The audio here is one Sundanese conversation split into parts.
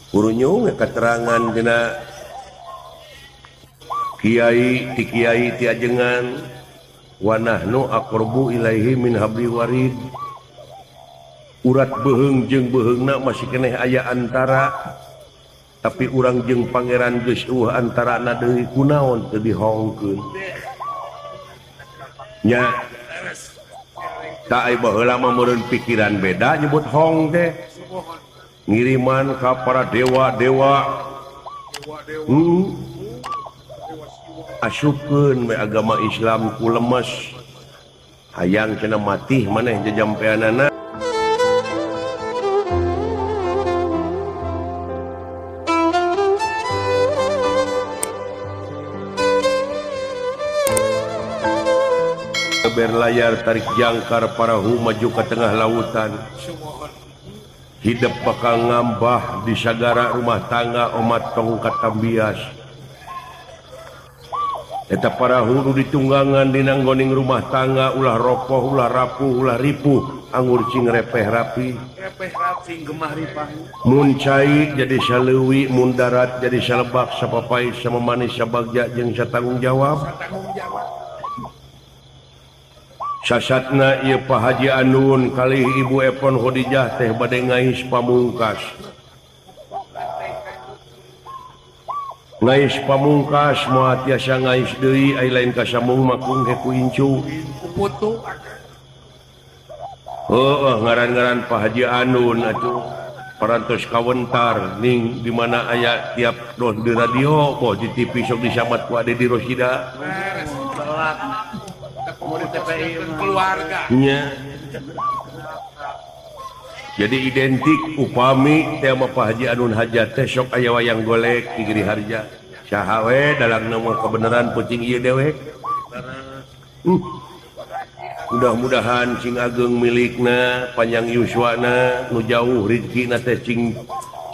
Kurunyung keterangan dina kiai ti kiai ti ajengan wa nahnu aqrabu ilaihi min habli warid. Urat beuheung jeung beuheungna masih keneh aya antara, tapi urang jeung pangeran geus eueuh antarana deui kunaon teu dihongkeun. Nya tak ai baheula mah meureun pikiran beda nyebut hong teh. Ngiriman ka para dewa-dewa. Asupkeun we agama Islam ku lemes. Hayang cenah matih maneh jajampeanana. Berlayar tarik jangkar parahu maju ke tengah lautan. Hidup bakal ngambah di sagara rumah tangga omat tong katambias. Eta parahu nu ditunggangan dinanggoning rumah tangga ulah ropoh, ulah rapuh, ulah ripuh, anggur cing repeh rapi. Repeh rapi gemah ripah. Mun cai jadi saleuwi, mun darat jadi salebak, sapapait, samamanis, sabagja jeung satanggung jawab. Sasatna ieu Pak Haji Anun kalih Ibu Epon Khadijah teh bade ngais pamungkas. Ngais pamungkas moal tiasa ngais deui ai lain kasamung makung he ku incu. Putu. Heueuh ngaran-ngaran Pak Haji Anun atuh parantos kawentar ning di mana aya tiap doh di radio boh di TV sok disabat ku Ade di Rosida. Keluarga. Nya. Jadi identik upami teh sama Pak Haji Anun Hajat teh sok aya wayang golek di Giri Harja. Saha we dalam nama kebenaran pucing ieu dewek. Mudah-mudahan cing ageng milikna, panjang yuswana, nu jauh rezekina teh cing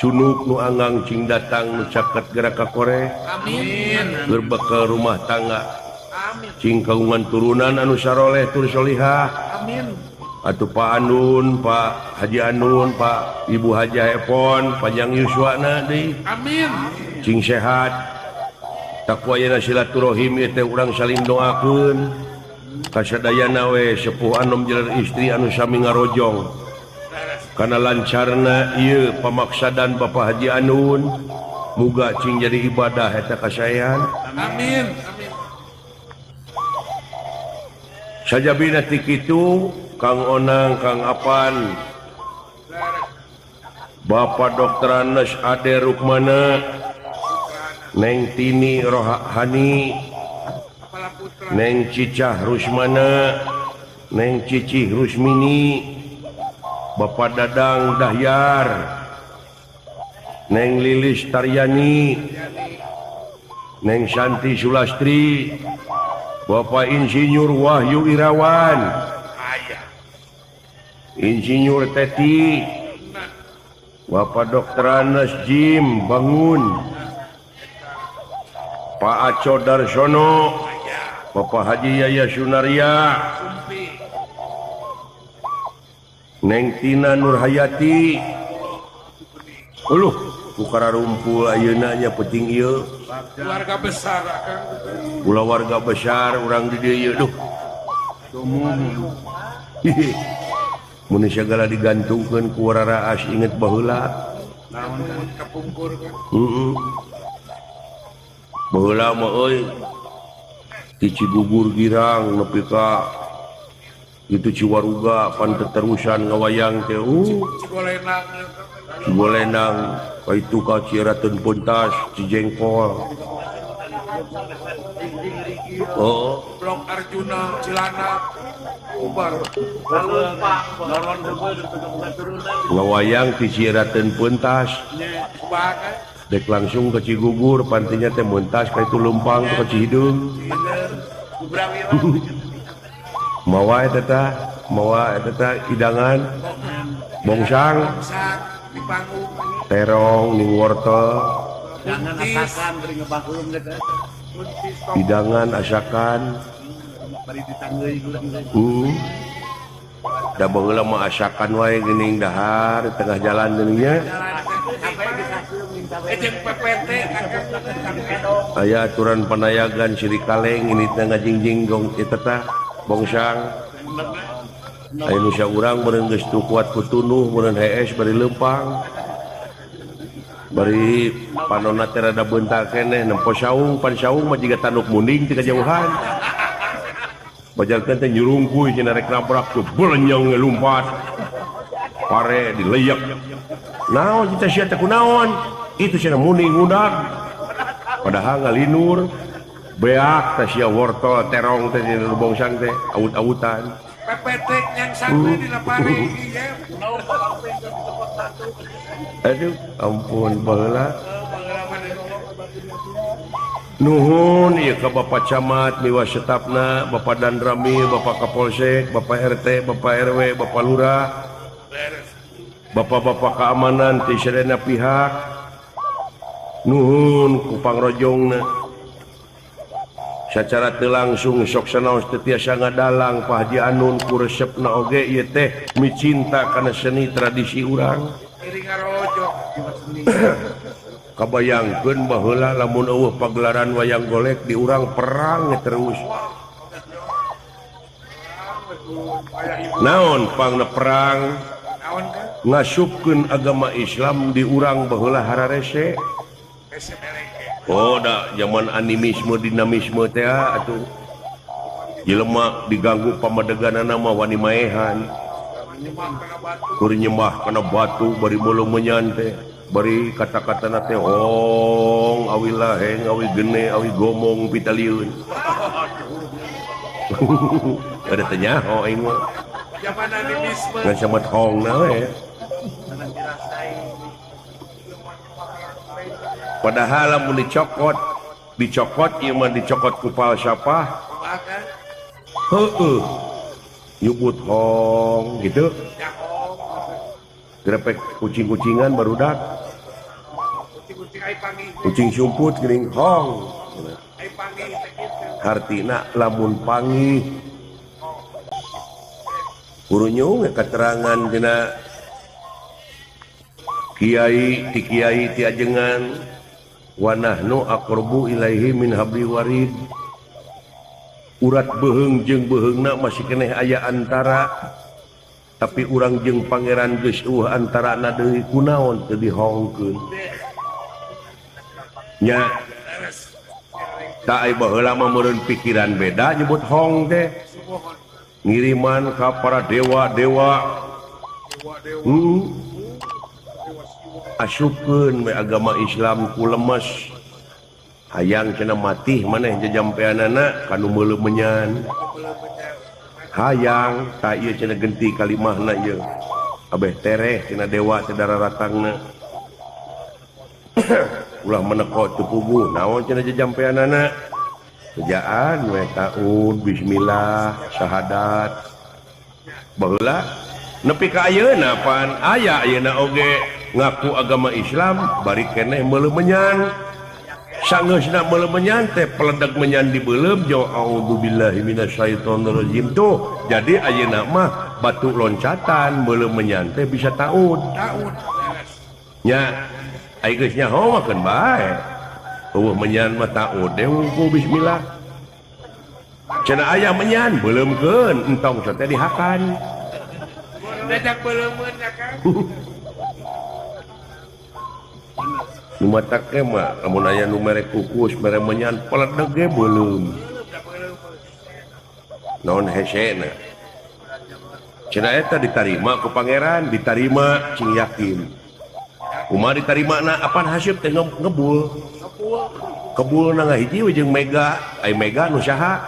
cunuk nu anggang cing datang nu caket gerak ka kore. Amin. Berbekal rumah tangga. Cing kagungan turunan anu saroleh tur solihah. Amin. Atuh Pak Anun, Pak Haji Anun, Pak Ibu Hajah Epon, panjang yuswana deui. Amin. Cing sehat. Takwa ayeuna silaturahim ieu teh urang saling doakeun. Kasadayana we sepuh anom jalan istri anu sami ngarojong. Kana lancarna ieu pamaksadan Bapak Haji Anun, muga cing jadi ibadah eta kasaean. Amin. Amin. Sajabina ti kitu Kang Onang, Kang Apan, Bapak Dr. Anes Ade Rukmana, Neng Tini Rohani, Neng Cicah Rusmana, Neng Cicih Rusmini, Bapak Dadang Dahyar, Neng Lilis Taryani, Neng Santi Sulastri, Bapak Insinyur Wahyu Irawan, Insinyur Teti, Bapak Dr. Anes Jim Bangun, Pak Aco Darsono, Bapak Haji Yaya Sunaria, Neng Tina Nurhayati. Uluh, kukara rumpul ayeuna nya penting ieu. Keluarga besar akang. Kulawarga besar urang di dieu ieu duh. Mun sagala digantungkeun ku raraas inget baheula. Naon kapungkur kan. Heeh. Baheula mah euy. Di Cigugur Girang nepi ka itu Ciwaruga pan teterusan ngawayang teh Cigolenang. Cigolenang ka itu ka Cirateun Puntas, Cijengkol. Oh, Blok Arjuna, Cilandak, Ubar. Ngawayang di Cirateun Puntas. Dek langsung ke Cigugur, pantinya teh muntas ka itu Lumpang ke Cihideung. Mawa eta tah, mawa eta tah hidangan bongsang, terong ning wortel, hidangan asakan. Da baheula mah asakan wae geuning dahar di tengah jalan geuning nya. Aya aturan panayagan siri kaleng ini teh ngajingjing gong eta tah bongsang. Aya nu saurang meureun geus teu kuat ku tunuh meureun hees bari leumpang. Bari panonna teh rada beuntal keneh nempo saung pan saung mah jiga tanduk munding ti kajauhan. Bajarkeun teh nyurungkuy cenah rek nabrak tuh belenyong ngelumpat. Pare dileyek. Naon kita sia teh kunaon? Itu cenah munding ngudag. Padahal ngalinur beak teh sia wortel terong teh dina bongsang teh awut-awutan. PPT yang satu di lapare ieu. Aduh, ampun baheula. Nuhun ieu ka Bapak Camat miwa setapna, Bapak Danramil, Bapak Kapolsek, Bapak RT, Bapak RW, Bapak Lurah, Bapak-bapak keamanan ti sadayana pihak. Nuhun ku pangrojongna. Sacara teu langsung sok sanaos teu tiasa ngadalang Pak Haji Anun ku resepna oge ieu teh micinta kana seni tradisi urang. Kabayangkeun baheula lamun eueuh pagelaran wayang golek di urang perang terus. Naon pangna perang? Ngasupkeun agama Islam di urang baheula hararese. Oh da zaman animisme dinamisme teh atuh jelema diganggu pamadeganana mah wani maehan. Kur nyembah kana batu bari meuleuh menyan teh bari kata-katana teh ong awi laheng awi gene awi gomong pitaliun. Ada teh nyaho aing mah. Zaman animisme. Ngan samet hongna we. Padahal lamun dicokot ieu mah dicokot ku falsafah. Heueuh. Nyebut hong gitu. Grepek kucing-kucingan barudak. Kucing sumput geuning hong. Hartina lamun panggih. Kurunyung keterangan dina kiai ti kiai ti ajengan wa nahnu aqrabu ilaihi min habli warid. Urat beheung jeung beheungna masih keneh aya antara, tapi urang jeung pangeran geus eueuh antarana deui kunaon teu dihongkeun. Nya ta ai baheula mah meureun pikiran beda nyebut hong teh. Ngiriman ka para dewa-dewa. Asupkeun we agama Islam ku lemes. Hayang cenah matih maneh jajampeanana kanu meuleuh menyan. Hayang ta ieu cenah genti kalimahna ieu. Abeh tereh cenah dewa teh dararatangna. Ulah meneko teu puguh naon cenah jajampeanana. Kerjaan we taun bismillah syahadat. Baheula nepi ka ayeuna pan aya ayeuna oge ngaku agama Islam bari keneh meuleuh menyan. Sanggeusna meuleuh menyan teh peledeg menyan dibeuleum jo auzubillahi minasyaitonirrajim tuh. Jadi ayeuna mah batu loncatan meuleuh menyan teh bisa taun. Nya ai geus nyaho mah keun bae. Eueuh menyan mah taun deh ku bismillah. Cenah aya menyan beuleumkeun entong teh dihakan. Dajak beuleumeun ya Kang. Nu matak ge mah lamun aya nu mere kukus mere menyan peledeg ge beuleum. Naon hesena? Cenah eta ditarima ku pangeran, ditarima cing yakin. Kumaha ditarimana apan haseup teh ngebul. Kebulna ngahiji we jeung Mega, ai Mega nu saha?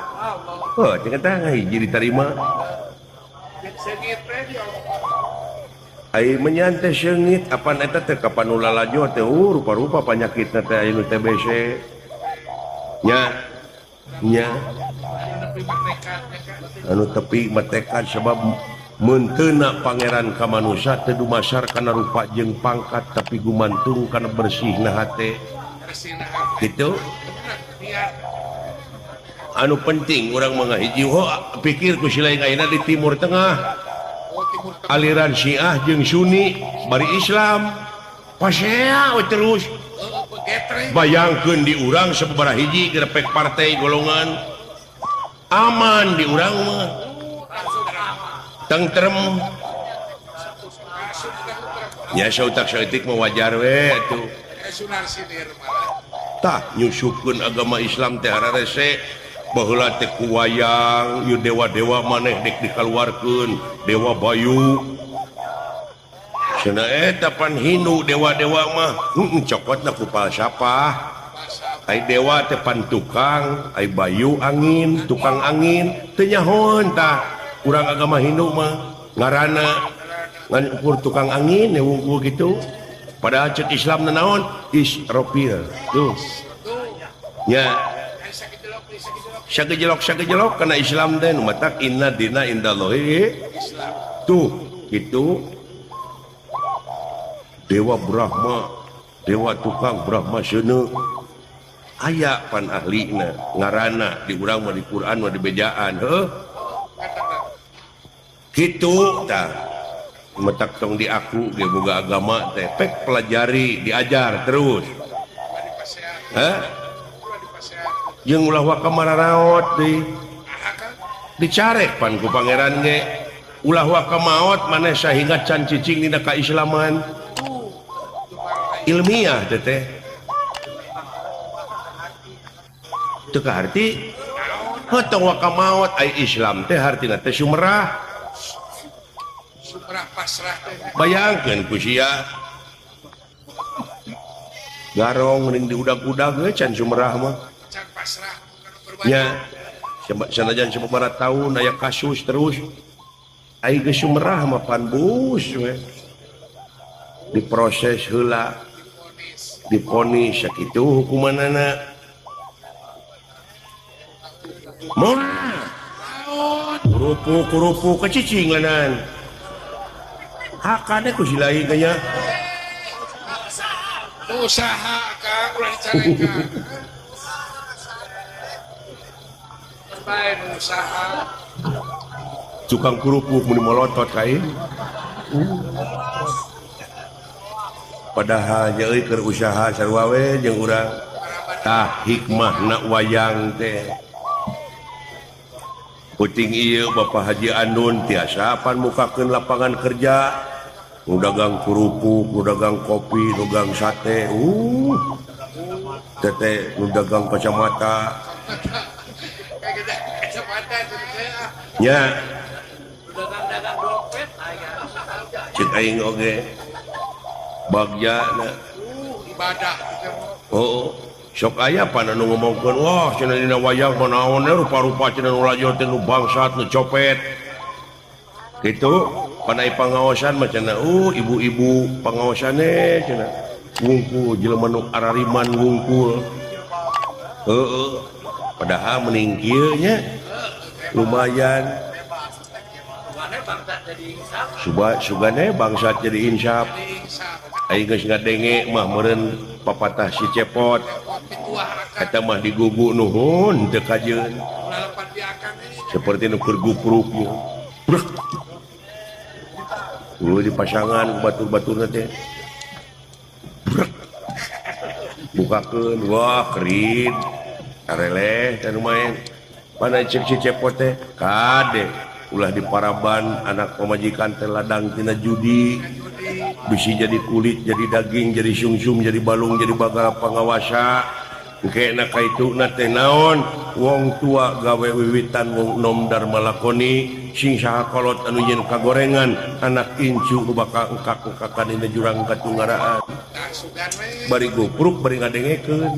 Heuh, cenah teh ngahiji ditarima. Ai menyan teh seungit apan eta teh kapan nu lalajo teh rupa-rupa panyakitna teh aya nu TBC. Nya nya anu tepi matekan sebab meunteuna pangeran ka manusa teu dumasar kana rupa jeung pangkat tapi gumantung kana bersihna hate. Gitu. Anu penting urang mah ngahiji pikir ku si lain ayeuna di Timur Tengah. Aliran Syiah jeung Sunni bari Islam pasea we terus. Bayangkeun di urang sababaraha hiji grepek partai golongan aman di urang mah tengtrem nya sautak saeutik mah wajar we atuh. Tah nyusupkeun agama Islam teh hararese baheula teh ku wayang ieu dewa-dewa maneh dek dikaluarkeun dewa Bayu cenah eta pan Hindu dewa-dewa mah cokotna ku falsafah ai dewa teh pan tukang ai Bayu angin tukang angin teu nyahoeun tah urang agama Hindu mah ngaranna ngan ukur tukang angin wungkul gitu padahal cek Islam naon Israfil tuh nya sagejelok kana Islam teh nu matak inna dina indallahi tuh gitu. Dewa Brahma dewa tukang Brahma seuneu aya pan ahlina ngaranna di urang mah di Quran mah di bejaan heuh kitu tah metak tong diaku ge boga agama teh pek pelajari diajar terus heh jeung ulah waka mararaot deui dicarek pan ku pangeran ge ulah waka maot maneh sahingga can cicing dina kaislaman ilmiah teh teu kaharti heuh tong waka maot ai Islam teh hartina teh sumerah sumerah pasrah teh bayangkeun ku sia garong mending diudag-udag we can sumerah mah can pasrah nya sanajan sababaraha taun aya kasus terus ai geus sumerah mah pan bus we diproses heula diponis sakitu hukumanana mun kerupuk-kerupuk kecicing lenan hakane ku si lain nya usaha Kang ulah dicarekan bae usaha tukang kerupuk mun molotot ka ieu padahal nya euy keur usaha sarua we jeung urang tah hikmahna wayang teh puting ieu Bapak Haji Andun tiasa pan mukakeun lapangan kerja nu dagang kerupuk, nu dagang kopi, nu dagang sate, teteh nu dagang kacamata. Nya. Cek aing oge. Bagja na. Ibadah. Oh, sok aya pan anu ngomongkeun wah cenah dina wayang mah naon rupa-rupa cenah nu lajur teh nu bangsat nu copet. Gitu panai pangaosan mah cenah ibu-ibu pangaosane cenah wungkul jelema nu arariman wungkul. Heeh. Padahal mending kieu nya lumayan. Sugane bangsat jadi insaf. Aing geus ngadenge mah meureun papatah si Cepot. Eta mah digugu nuhun teu kajeun. Seperti nu keur gupruk. Brek. Dulu di pasangan batur-baturna teh. Brek. Bukakeun wah kerin. Areleh teh lumayan. Pana cek si Cepot teh kade ulah diparaban anak pamajikan teh ladang tina judi. Bisi jadi kulit, jadi daging, jadi sungsum, jadi balung, jadi bagal pangawasa. Engke na kaituna teh naon? Wong tua gawe wiwitan wong nom dharma lakoni sing saha kolot anu nyeun kagorengan anak incu nu bakal engkak-engkakan dina jurang katunggaraan. Bari gupruk bari ngadengekeun.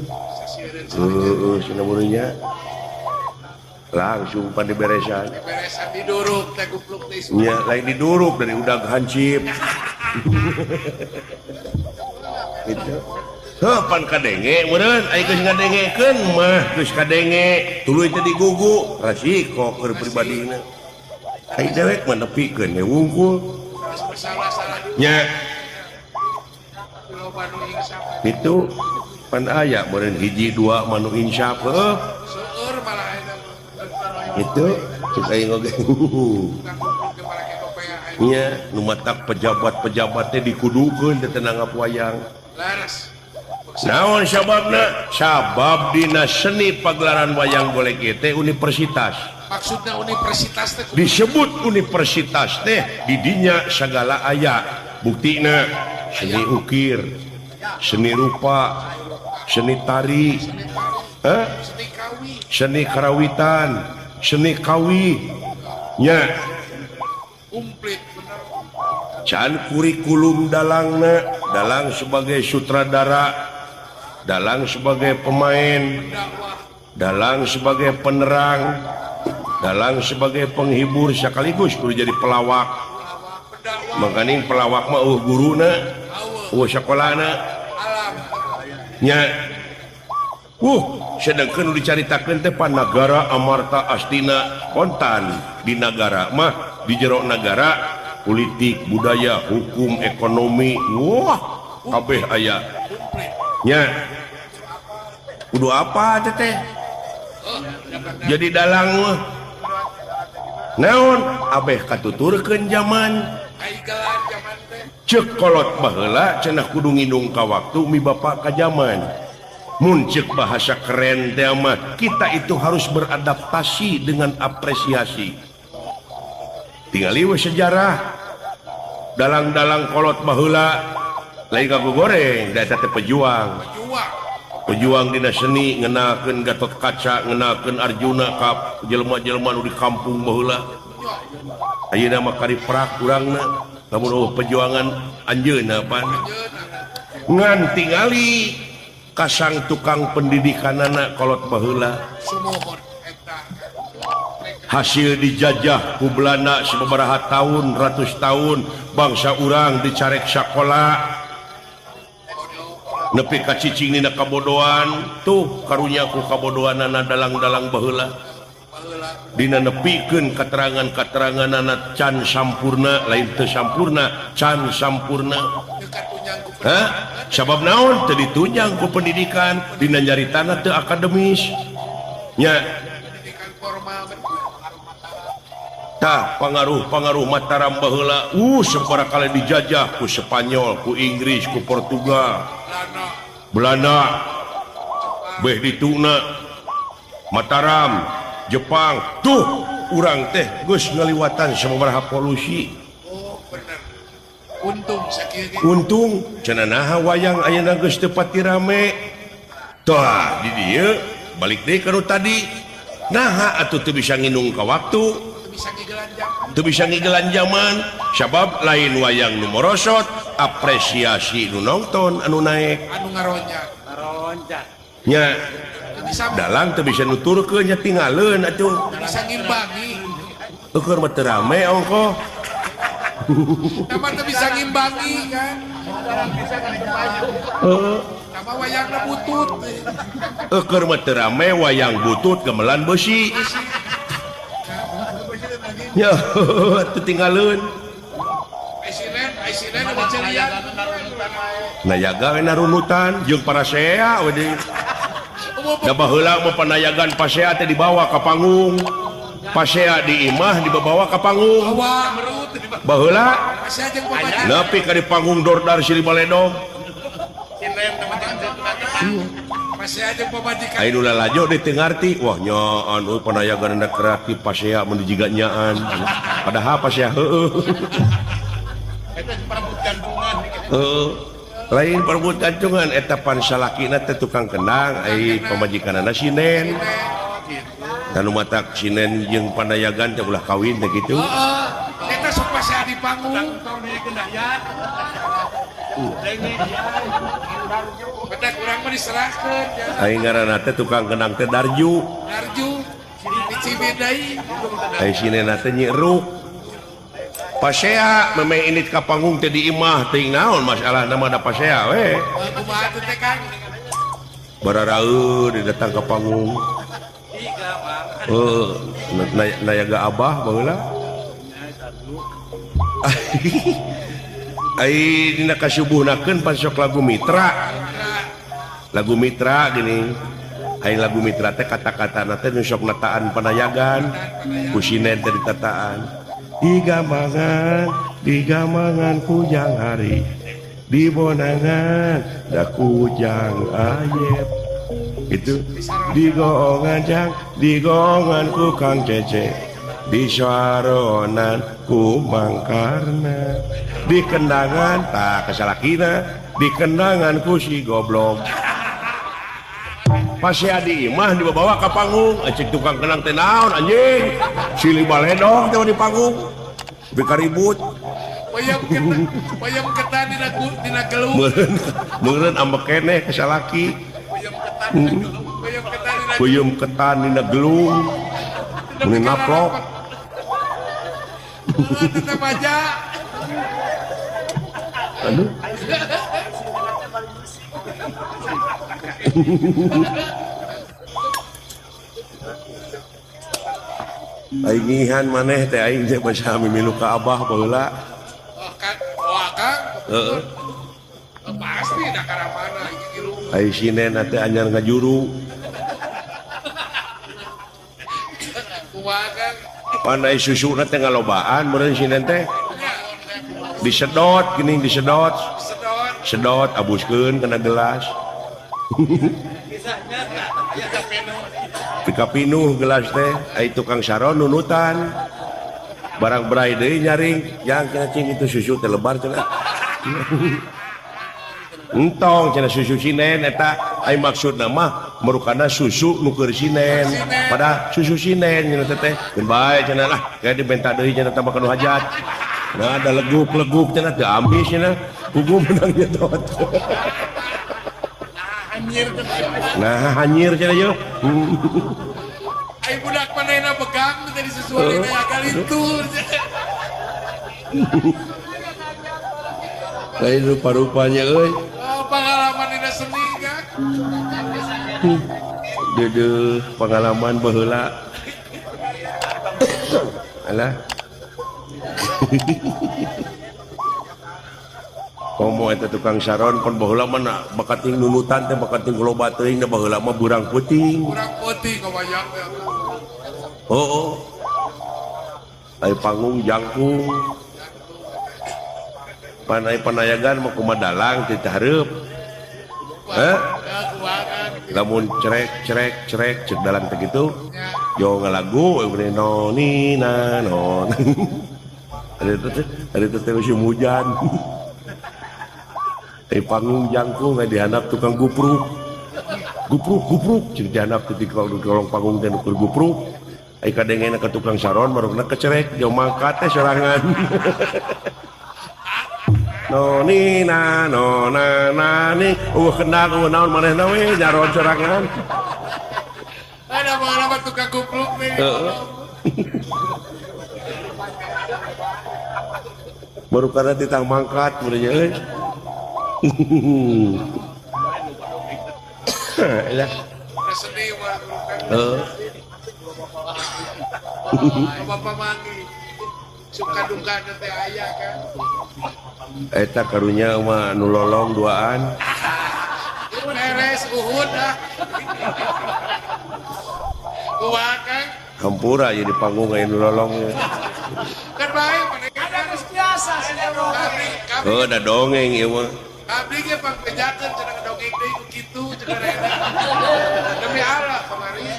Heueuh cenah nya. Langsung pan diberesan. Diberesan diduruk teh gupluk teh. Nya lain diduruk dari udag hancip. Gitu. Heuh pan kadenge meureun ai geus ngadengekeun mah geus kadenge tuluy teh digugu resiko keur pribadina. Ai dewek mah nepikeun we wungkul. Nya itu pan aya meureun hiji dua manu insaf heuh. Itu cek aing oge. Nya nu matak pejabat-pejabat teh dikudukeun teh tenang wayang. Laras. Naon sababna? Sabab dina seni pagelaran wayang golek ieu teh universitas. Maksudna universitas teh disebut universitas teh di dinya sagala aya. Buktina seni ukir, seni rupa, seni tari, seni karawitan, seni kawi nya. Komplit bener. Can kurikulum dalangna, dalang sebagai sutradara, dalang sebagai pemain, dalang sebagai penerang, dalang sebagai penghibur sekaligus kudu jadi pelawak. Makaning pelawak mah eueuh guruna, eueuh sakolana. Nya. Sedangkan nu dicaritakeun teh pan nagara Amarta Astina kontan di nagara mah di jero nagara politik, budaya, hukum, ekonomi, wah kabeh aya. Nya. Kudu apa teh? Jadi dalang mah naon abeh katuturkeun jaman. Cek kolot baheula cenah kudu ngindung ka waktu mi bapak ka jaman. Mun cek bahasa keren teh mah kita itu harus beradaptasi dengan apresiasi. Tingali we sejarah dalang-dalang kolot baheula lain ngaku goreng da eta teh pejuang. Pejuang dina seni ngenakeun Gatot Kaca, ngenakeun Arjuna ka jelema-jelema nu di kampung baheula. Ayeuna mah kariprak urangna lamun eueuh pejuangan anjeunna pan. Ngan tingali kasang tukang pendidikanana kolot baheula. Hasil dijajah ku Belanda sababaraha tahun, ratus tahun bangsa urang dicarek sakola. Nepi ka cicing dina kabodohan tuh karunya ku kabodohanana dalang-dalang baheula. Dina nepikeun keterangan-keteranganana can sampurna, lain teu sampurna, can sampurna. Hah? Sabab naon teu ditunjang ku pendidikan, dina nyaritana teu akademis. Nya. Tah pangaruh-pangaruh Mataram baheula, sabaraha kali dijajah ku Spanyol, ku Inggris, ku Portugal, Belanda, beh dituna Mataram, Jepang, tuh urang teh geus ngaliwatan sababaraha polusi. Oh, bener. Untung sakieu ge. Untung cenah naha wayang ayeuna geus teu pati rame. Tah di dieu balik deui ka nu tadi. Naha atuh teu bisa nginung ka waktu. Teu bisa ngigelan jaman, sabab lain wayang nu morosot, apresiasi nu nonton anu naek. Anu ngaronjat. Ngaronjat. Nya. Dalang teu bisa nuturkeun nya tingaleun atuh. Bisa ngimbangi. Eueuh mah teu rame ongkoh. Tama teu bisa ngimbangi kan. Heeh. Tama wayangna butut. Eueuh mah teu rame wayang butut gamelan beusi. Ya, teu tingaleun. Nayaga we narunutan jeung parasea we deui. Da baheula mah panayagan pasea teh dibawa ka panggung. Pasea di imah dibawa ka panggung. Baheula nepi ka di panggung dordar silih baledog. Ayo nu lalajo deui teu ngarti. Wah nyaan euy panayagan na kreatif pasea mun dijiga nyaan. Padahal pasea heueuh. Heueuh. Lain perebut gantungan eta pan salakina teh tukang kendang ai pamajikanana sinen. Dan nu matak sinen jeung panayagan teh ulah kawin teh kitu. Heeh. Eta sok pasea di panggung. Pedak urang mah diserahkeun. Aing ngaranna teh tukang kendang teh Darju. Darju di Cibidai. Ai sinena teh Nyi Eruk. Pasea memeh init ka panggung teh di imah teuing naon masalahna mah da pasea we. Kumaha teh Kang? Bararaeun datang ka panggung. Heuh, nayaga abah baheula. Ai dina kasubuhnakeun pan sok lagu Mitra. Lagu Mitra gini. Ai lagu Mitra teh kata-katana teh nu sok nataan panayagan, ku sinen teh ditataan. Digamangan, digamangan kujang hari. Di bonangan da kujang ayep itu digongan jang digongan ku Kang Cece di saronan ku Mangkarna di kendangan tak kesalakina di kendangan ku si goblok pasti adi imah dibawa ke panggung cek tukang kenang teh naon anjing silih baledog teh di panggung bika ribut payam ketan dina gelung meureun ambek keneh kesalaki puyem ketan dina gelung mun naplok tetep aja aduh Aingihan maneh teh aing teh basa mimilu ka abah baheula. Oh akang. Heeh. Pasti da karamana iki kilu. Ai sinen teh anyar ngajuru. Kumaha Kang? Pandai susuna teh ngalobaan meureun sinen teh. Disedot geuning disedot. Sedot abuskeun kana gelas. Pika pinuh gelas teh ai tukang saron nunutan. Barang berai deui nyaring, jang cenah cing itu susu teh lebar cenah. Entong cenah susu sinen eta ai maksudna mah merukana susu nu keur sinen. Pada susu sinen cenah teh keun bae cenah lah, kayak dibenta deui cenah tambah kanu hajat. Nah ada leguk-leguk cenah teu ambis cenah, kugu menang nyetot. Nah hanyir cenah yeuh. Ai budak manehna begang teh disusuan dina kalitu. Lain rupa-rupanya euy. Oh, pengalaman dina seni Kang. Deudeuh pengalaman baheula. Alah. Komo eta tukang saron kon baheula mah bakat ting nunutan teh bakat ting loba teuing da baheula mah burang peuting. Burang peuting kabayang teh. Oh. Ai panggung jangkung. Panai panayagan mah kumaha dalang teu hareup. Heh? Lamun cerek cerek cerek cek dalang teh kitu. Jo ngalagu no ni na non. Ada teh musim hujan. Panggung jangkung dihandap tukang gupruk. Gupruk gupruk cek dihandap teh di kolong panggung teh nukur gupruk. Ai kadengena ka tukang saron marukna kecerek jo mangkat teh sorangan. No ni na no na na ni eueuh kendang eueuh naon manehna we nyaron sorangan. Ada pengalaman tukang gupruk nih. Baru karena titang mangkat meureun euy. Lah. Sedih mah. Heeh. Bapak mangi suka duka teh aya kan. Eta karunya mah nu lolong duaan. Beres uhud ah. Kumaha Kang? Hampura jadi panggung aya nu lolong. Kan bae maneh harus biasa sih. Oh, da dongeng ieu mah. Abdi ge pangbejakeun cenah dongeng deui ku kitu cenah eta. Demi Allah kamari.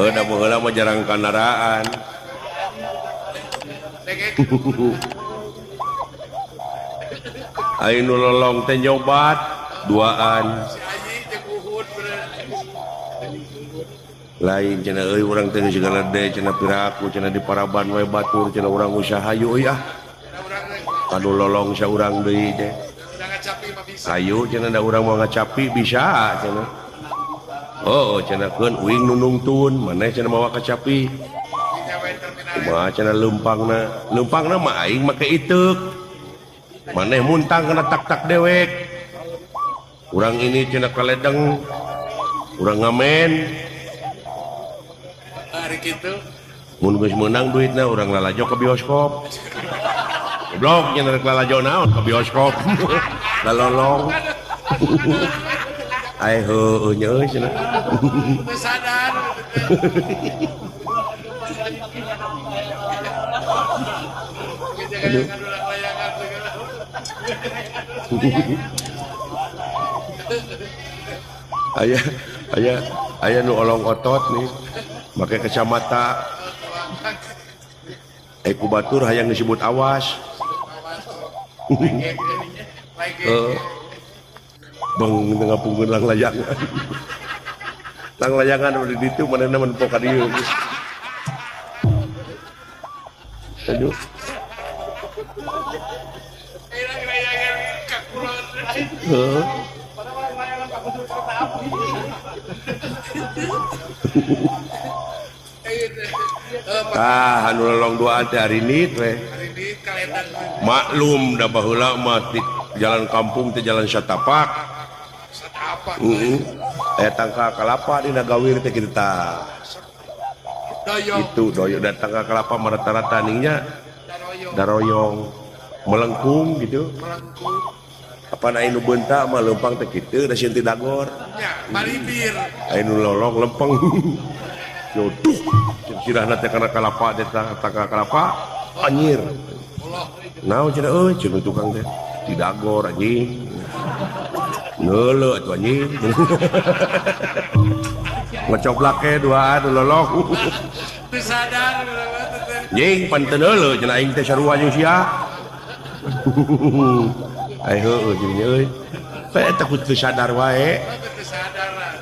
Heuh da baheula mah jarang kandaraan. Ai nu lolong teh nyobat duaan. Si Ayi jeung Uhud bener. Lain cenah euy urang teh geus galede cenah piraku cenah di paraban we batur cenah urang usaha hayu euy ah. Kanu lolong saurang deui teh. Ayo cenah da urang mau ngacapi bisa cenah. Oh cenah keun uing nu nungtun maneh cenah mawa kacapi. Kumaha cenah leumpangna? Leumpangna mah aing make iteuk. Maneh muntang kana tak-tak dewek. Urang ini cenah kaledeng. Urang ngamen. Hari kitu. Mun geus meunang duitna urang lalajo ke bioskop. Goblok nya rek lalajo naon ke bioskop. Lalolong. Ai heueuh nya euy cenah. Teu sadar. Aduh. Aya aya aya nu olong otot nih make kacamata. Ku batur hayang disebut awas. Bang ngapungkeun lang layangan. Lang layangan udah ditu manehna men ka dieu. Aduh. Ah, anu lolong dua teh hari ini teh. Maklum da baheula mah di jalan kampung teh jalan satapak. Satapak. Heeh. Aya tangkal kalapa dina gawir teh kitu tah. Itu doyok da tangkal kalapa mah rata-rata ningnya daroyong melengkung gitu. Melengkung. Apa aya nu beunta mah leumpang teh kitu da sieun teh dagor. Nya, maribir. Aya nu lolong lempeng. Jodoh sirahna teh kana kalapa teh tangkal kalapa anjir. Naon cenah euy cenah tukang teh didagor anjing. Neuleuh atuh anjing. Ngecoplak ke duaan lolong. Teu sadar anjing pan teu neuleuh cenah aing teh sarua jeung sia. Ai heueuh jeung euy. Teh eta kudu teu sadar wae. Teu sadar lah.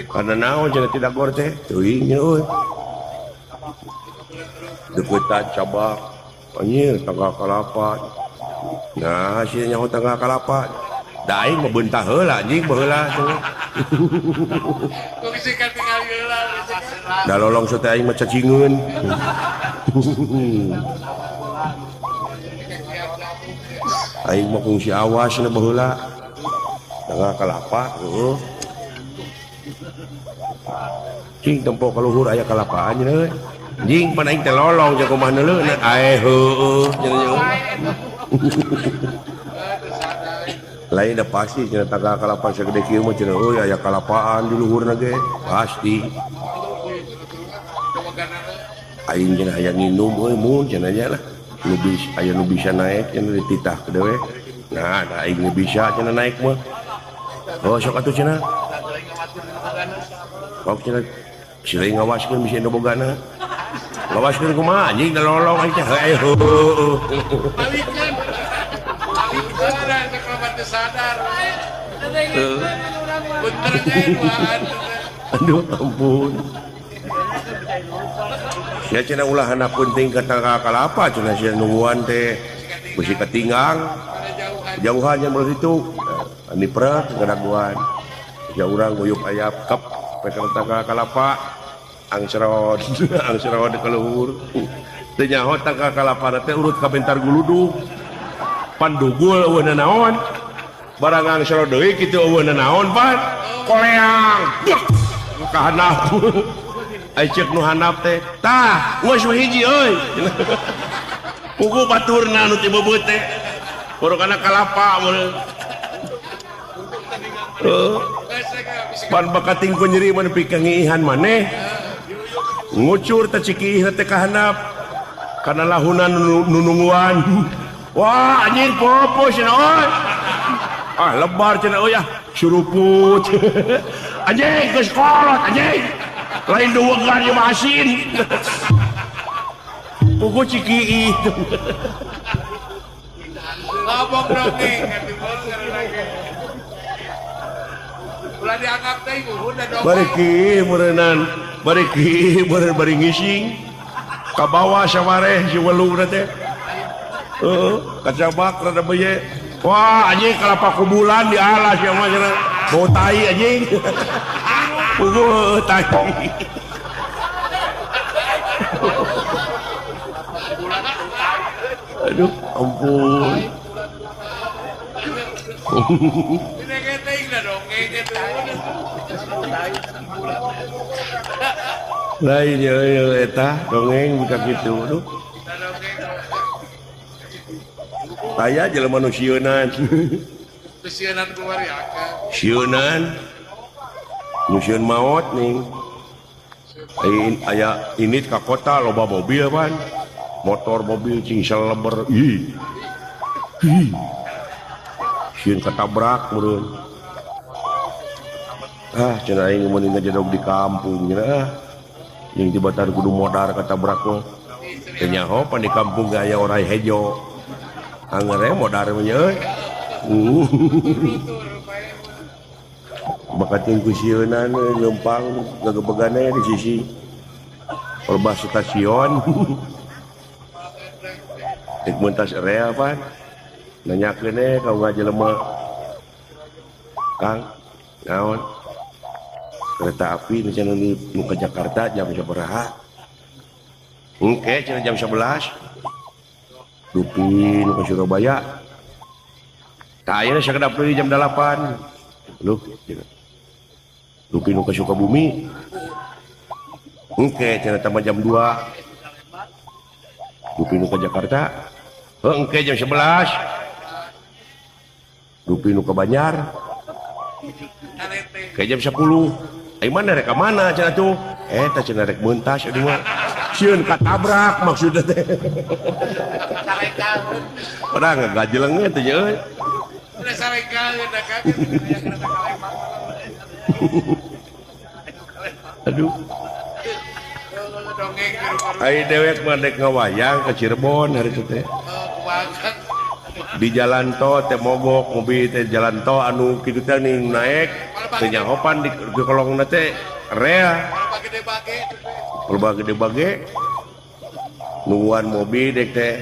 Karena naon cenah tidak gor teh teuing nya euy. Deuketan cabak anjir tanggal kalapa. Nah, sia nyaho tanggal kalapa. Da aing mah beunta heula anjing baheula cenah. Kok sih katingal heula. Da lolong teh aing mah cacingeun. Aing mah kungsi awas cenah baheula. Tanggal kalapa heueuh. Cing tempo ka luhur aya kalapaan cenah euy. Jing pan aing teh lolong jeung kumaha neuleuh ae heueuh cenah. Lain da pasti cenah tanggal kalapa sagede kieu mah cenah euy aya kalapaan di luhurna ge pasti. Aing cenah hayang nginum euy mun cenah nya lah. Nu bisa aya nu bisa naik cenah dititah ke dewe. Nah, da aing nu bisa cenah naik mah. Oh sok atuh cenah. Kok cenah sila ngawaskeun bisa nu bogana. Ngawaskeun kumaha anjing da lolong aing teh heueuh heueuh. Balikeun. Balikeun sakalaban teu sadar. Bener ge duaan. Aduh ampun. Sia cenah ulah handapeun teuing ka tangkal kalapa cenah sia nungguan teh bisi katinggang. Jauhan nya mun ditu. Ani prek ngadaguan. Sia urang guyub ayap kep pek tangkal kalapa angserod angserod ka luhur. Teu nyaho tangkal kalapa teh urut ka bentar guludug. Pandugul eueuh nanaon. Barang angserod deui kitu eueuh nanaon pan. Koleang. Ka handap. Ai ceuk nu handap teh, tah geus we hiji euy. Pugu baturna nu ti bebeut teh. Baru kana kalapa meureun. Pan bakating ku nyeri mah nepi ka ngiihan maneh. Ngucur teh cikiih teh ka handap. Kana lahunan nu nungguan. Wah anjing popo cenah euy. Ah lebar cenah euy ah suruput. Anjing geus kolot anjing. Lain duwegan ieu mah asin. Pugu cikiih. Ngobong dongeng ulah dianggap teh udah dongeng. Bari kieu meureunnan, bari kieu meureun bari ngising. Ka bawah sawareh si weluna teh. Heeh, kacabak rada beye. Wah, anjing kalapa kubulan di alas ya mah cenah. Bau tai anjing. Pugu tai. Aduh, ampun. Lain ya eta dongeng buka kitu aduh. Aya jelema nu sieunan. Sieunan keluar ya. Sieunan. Nu sieun maot ning. Aya ini ka kota loba mobil pan. Motor mobil cing seleber. Ih. Sieun katabrak meureun. Ah cenah aing mun ngajedog di kampung cenah ah. Jeung tibatan kudu modar katabrak mah. Teu nyaho pan di kampung ge aya orai hejo. Angger we modar mah nya euy. Bakat jeung ku sieunan leumpang gagebegane di sisi Orbah stasiun. Dek mentas rea pan. Nanyakeun we ka urang jelema. Kang, naon? Kereta api nu cenah nu ka Jakarta jam sabaraha? Engke cenah jam 11. Dupi nu ka Surabaya. Tah ayeuna sakedap deui jam 8. Luh, cenah. Dupi nu ka Sukabumi. Engke cenah tambah jam 2. Dupi nu ka Jakarta. Heuh engke jam 11. Dupi nu ka Banjar. Ke jam 10. Ai mana rek ka mana cenah tuh? Eta cenah rek meuntas aduh mah. Sieun katabrak maksudna teh. Padahal ngagajeleng teh nya euy. Udah sarengkaeun da kan. Aduh. Ai dewek mah dek ngawayang ke Cirebon hari itu teh. Di jalan tol teh mogok mobil teh jalan tol anu kitu teh ning naek teh nyahopan di kolongna teh rea. Loba gede bage nungguan mobil dek teh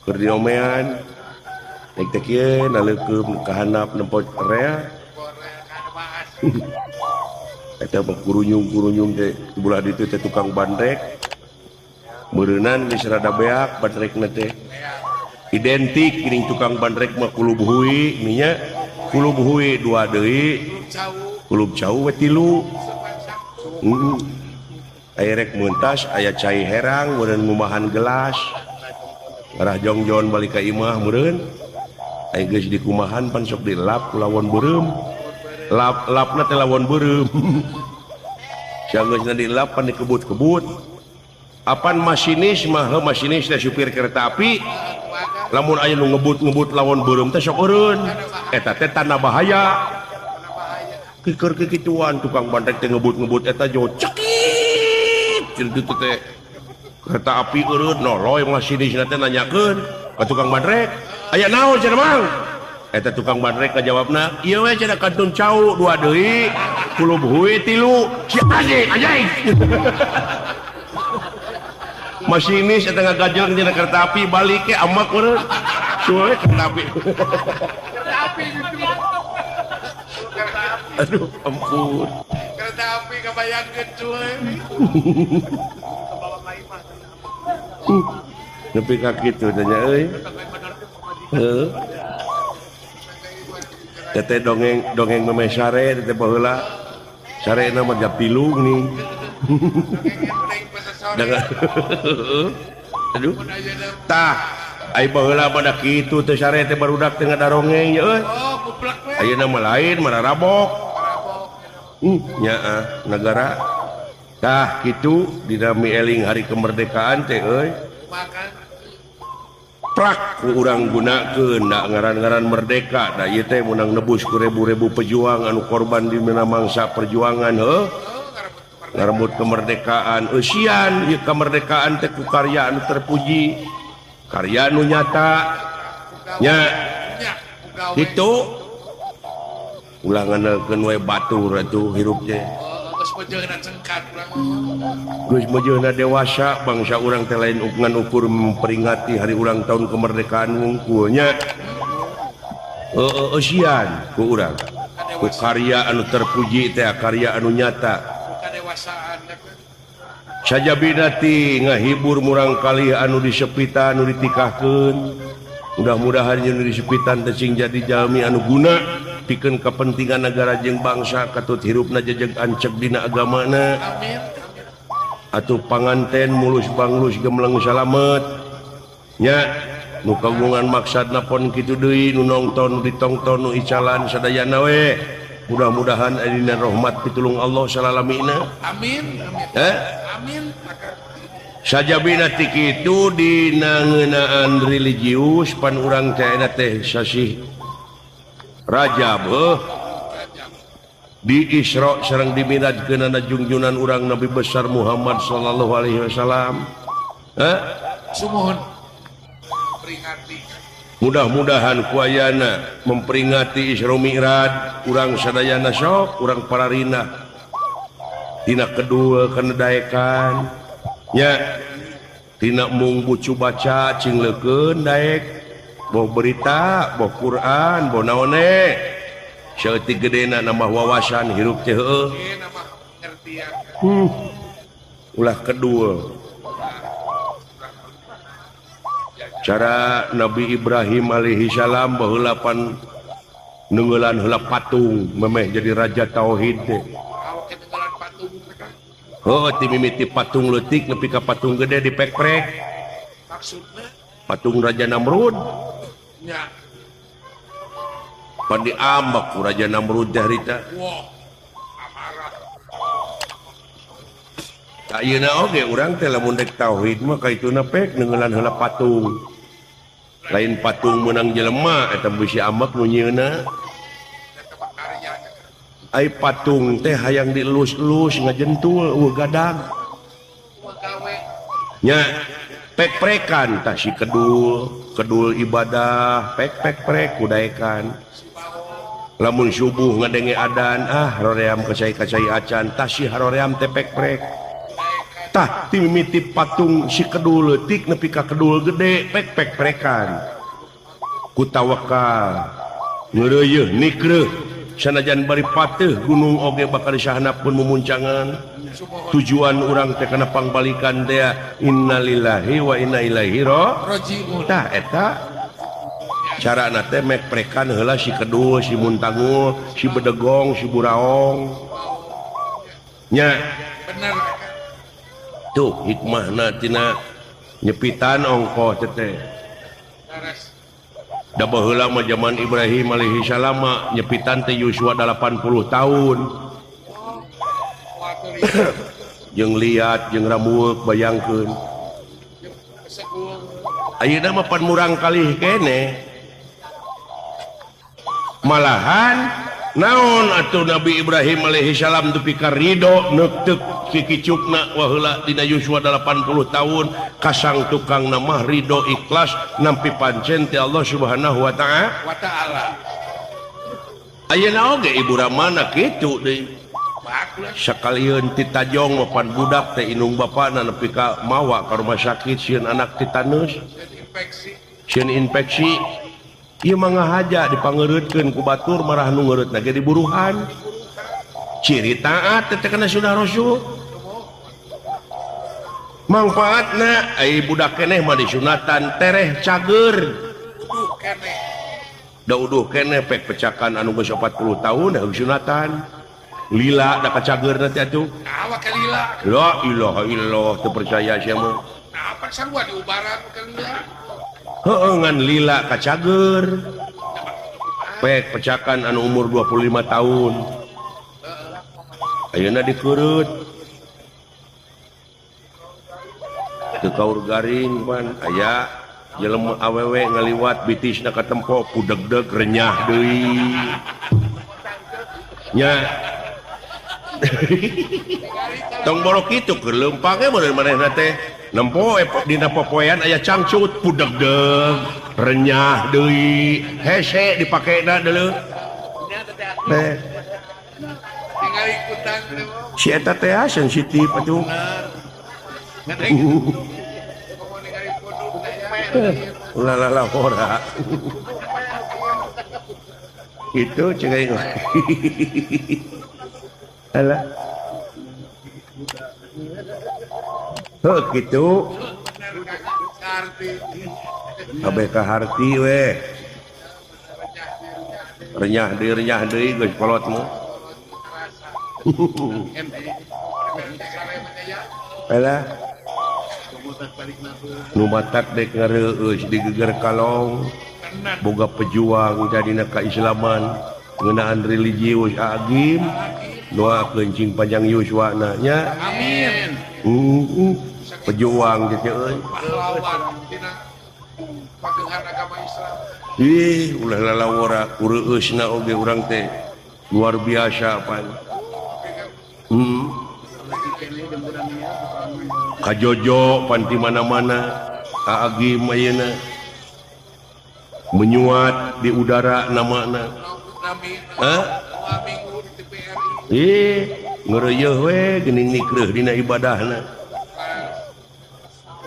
keur diomean dek teh kieu naleukeum ka handap nempo rea. Eta mah kurunyung-kurunyung teh belah ditu teh tukang bandrek. Meureunan geus rada beak bandrekna teh. Identik geuning tukang bandrek mah kulub hui nya kulub hui dua deui kulub cau we tilu. Heeh. Aya rek meuntas aya cai herang meureun ngumahan gelas. Arah jongjon balik ka imah meureun. Aya geus dikumahan pan sok dilap ku lawon beureum. Lap-lapna teh lawon beureum. Sanggeusna dilap pan dikebut-kebut. Apan masinis mah heuh masinis teh supir kereta api. Lamun aya nu ngebut-ngebut lawon beureum teh sok eureun. Eta teh tanda bahaya. Kiker kikituan tukang bandrek teh ngebut-ngebut eta jo cekit. Kitu teh kereta api eureun noloy masinisna teh nanyakeun ka tukang bandrek, "Aya naon cenah Mang?" Eta tukang bandrek kajawabna, "Ieu we cenah kantun cau dua deui, kulub hui tilu." Si anjing, anjing. Masinis eta ngagajeleng dina kereta api balik ke amak meureun. Suwe kereta api. Kereta api gitu. Aduh, ampun. Kereta api kabayangkeun cuy. Nepi ka kitu teh nya euy. Heuh. Teteh dongeng dongeng memeh sare teteh baheula. Sarena mah jam 3 nih. Aduh. Tah, ai baheula mah da kitu teh sare teh barudak teh ngadarongeng nya euy. Ayeuna mah lain mararabok. Nyaah negara. Tah kitu dina mieling hari kemerdekaan teh euy. Prak ku urang gunakeun da ngaran-ngaran merdeka da ieu teh meunang nebus ku ribu-ribu pejuang anu korban di mangsa perjuangan heuh. Ngarebut kemerdekaan eusian ieu kemerdekaan teh ku karya anu terpuji karya anu nyata nya kitu ulah ngandelkeun we batur atuh hirup teh geus meujeuhna dewasa bangsa urang teh lain ngan ukur memperingati hari ulang tahun kemerdekaan wungkul nya eusian ku urang ku karya anu terpuji teh karya anu nyata sajabinati ngahibur murangkalih anu disepitan anu ditikahkeun mudah-mudahan anu disepitan teh sing jadi jalmi anu guna pikeun kepentingan negara jeung bangsa katut hirupna jejeg anceg dina agamana. Amin. Atuh panganten mulus banglus gemleng salamet nya nu kagungan maksadna pon kitu deui nu nongton nu ditongton nu icalan sadayana we. Mudah-mudahan adina rahmat pitulung Allah salalamina. Amin. Amin. Eh? Amin. Sajabina ti kitu dina ngeunaan religius pan urang teh eta teh sasih Rajab heuh di Isra sareng dimirajkeunana jungjunan urang Nabi besar Muhammad sallallahu alaihi wasallam. Heh sumuhun peringati. Mudah-mudahan ku ayana memperingati Isra Mi'raj urang sadayana sok urang pararina tina kedua kana daekan nya tina mung bucu baca cing leukeun daek boh berita boh Quran boh naone saeutik gedena nambah wawasan hirup teh heueuh ulah kedua cara Nabi Ibrahim alaihi salam baheula pan neungeulan heula patung memeh jadi raja tauhid teh. Heuh ti mimiti patung leutik nepi ka patung gede dipek-prek. Maksudna patung Raja Namrud. Nya. Pan diambak ku Raja Namrud teh harita. Wah, amarah. Ayeuna oge urang teh lamun dek tauhid mah kaituna pek neunggeulan heula patung. Lain patung meunang jelema eta bisi ambek nu nyieunna. Ai patung teh hayang dielus-elus ngajentul eueuh gadag. Nya pek-prekan tah si kedul, kedul ibadah pek-pek-prek kudaekan. Lamun subuh ngadenge adan ah haroream kacai-kacai acan tah si haroream teh pek-prek. Tah ti mimiti patung si kedul leutik nepi ka kedul gede pek-pek-prekan. Ku tawakal ngeureuyeuh nikreuh sanajan bari pateuh gunung oge bakal sahanapkeun mumuncangan. Tujuan urang teh kana pangbalikan teh innalillahi wa inna ilaihi raji'un. Tah eta carana teh mek-prekan heula si kedul, si muntangul, si bedegong, si buraong. Nya bener. Tuh hikmahna tina nyepitan ongkoh teh. Da baheula mah zaman Ibrahim alaihi salam mah nyepitan teh Yusua 80 tahun. Jeung liat jeung ramueuk bayangkeun. Ayeuna mah pan murang kalih keneh. Malahan naon atuh Nabi Ibrahim alaihi salam dupi ka ridho neukteup kikicukna waheula dina Yusua 80 tahun kasang tukang mah ridho ikhlas nampi pancen ti Allah Subhanahu wa ta'ala. Ayeuna oge ibu ramana kitu deui. Sakalieun ti tajong mapan budak teh indung bapana nepi ka mawa ka rumah sakit sieun anak tetanus. Sieun infeksi. Ieu mah ngahaja dipangeureutkeun ku batur marah nu ngeureutna ge diburuhan. Ciri taat teh kana sunah Rasul. Mangfaatna ai budak keneh mah disunatan tereh cager. Uduh keneh. Da uduh keneh pek pecakan anu geus 40 tahun da sunatan. Lila da kacageurna teh atuh. Awak lila. La ilaha illallah teu percaya sia mah. Nah, apa sarua diubaran ke lila? Heueuh ngan lila kacager. Pek pecakan anu umur 25 tahun. Ayeuna dikeureup. Teu kaur garing pan aya jelema awewe ngaliwat bitisna katempo ku degdeg renyah deui. Nya tong borok kitu keur leumpang ge meureun manehna teh. Nempo dina popoean aya cangcut ku degdeg renyah deui hese dipakena deuleu. Teh si eta teh sensitif atuh. Ulah lah ora. Itu cek alah. Heuh kitu. Kabeh ka harti we. Renyah deui geus kolot mah. Alah. Nu matak dek ngareueus digeger kalong. Boga pejuang jadina kaislaman ngeunaan religius agim doakeun cing panjang yuswana nya. Amin. Pejuang gitu euy. Pahlawan dina pagehan agama Islam. Ih, ulah lalawara kureueusna oge urang teh luar biasa pan. Kajojo pan di mana-mana Aa Gym ayeuna menyuat di udara namana. Hah? Ih, ngeureuyeun we geuning nikreuh dina ibadahna.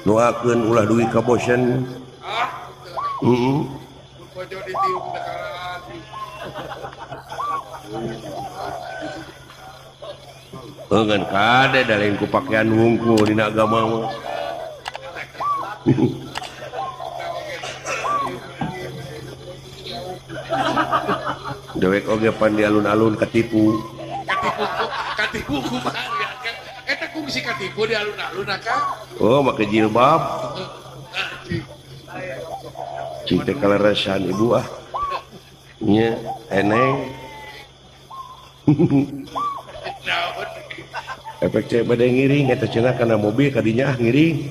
Doakeun ulah dugi ka bosen. Heeh. Ngan kade da lain ku pakaian wungkul dina agama mah. Dewek oge pan di alun-alun katipu. Katipu kumaha? Eta kungsi katipu di alun-alun akang. Oh, make jilbab. Cing teh kaleresan ibu ah. Nya eneng. Efek cek bade ngiring eta cenah kana mobil kadinya ah ngiring.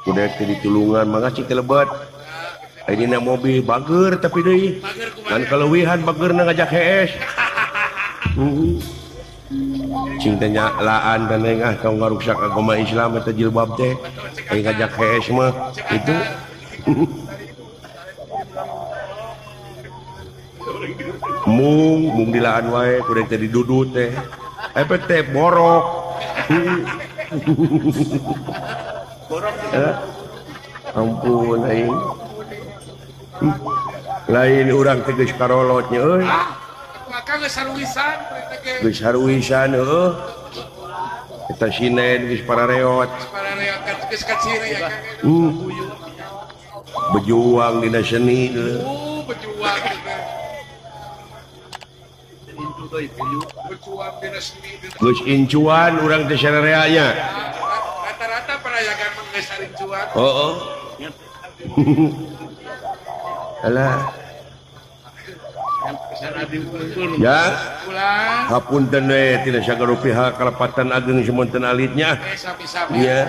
Kudu teh ditulungan mangga cing teh lebet. Ayeuna mobil bager tapi deui. Kan kaleuwihan bageurna ngajak hees. Cing teh laan dan ah tong ngaruksak agama Islam eta jilbab teh. Aing ngajak hees mah itu. Mung mung dilaan wae kudu teh didudut teh. Efek teh borok. Borok. Ampun aing. Lain urang teh geus karolot nya euy. Akang geus saruwisan geus saruwisan heuh. Eta sinen geus parareot. Geus parareot geus kaciri akang. Bejuang dina seni deui. Bejuang. Bejuang dina seni. Geus incuan urang teh sararea nya. Rata-rata perayagan mah geus sarincuan. Heeh. Alah. Ya. Hapunten we tina sagala pihak kalepatan ageng semonten alitnya. Sami-sami. Ya.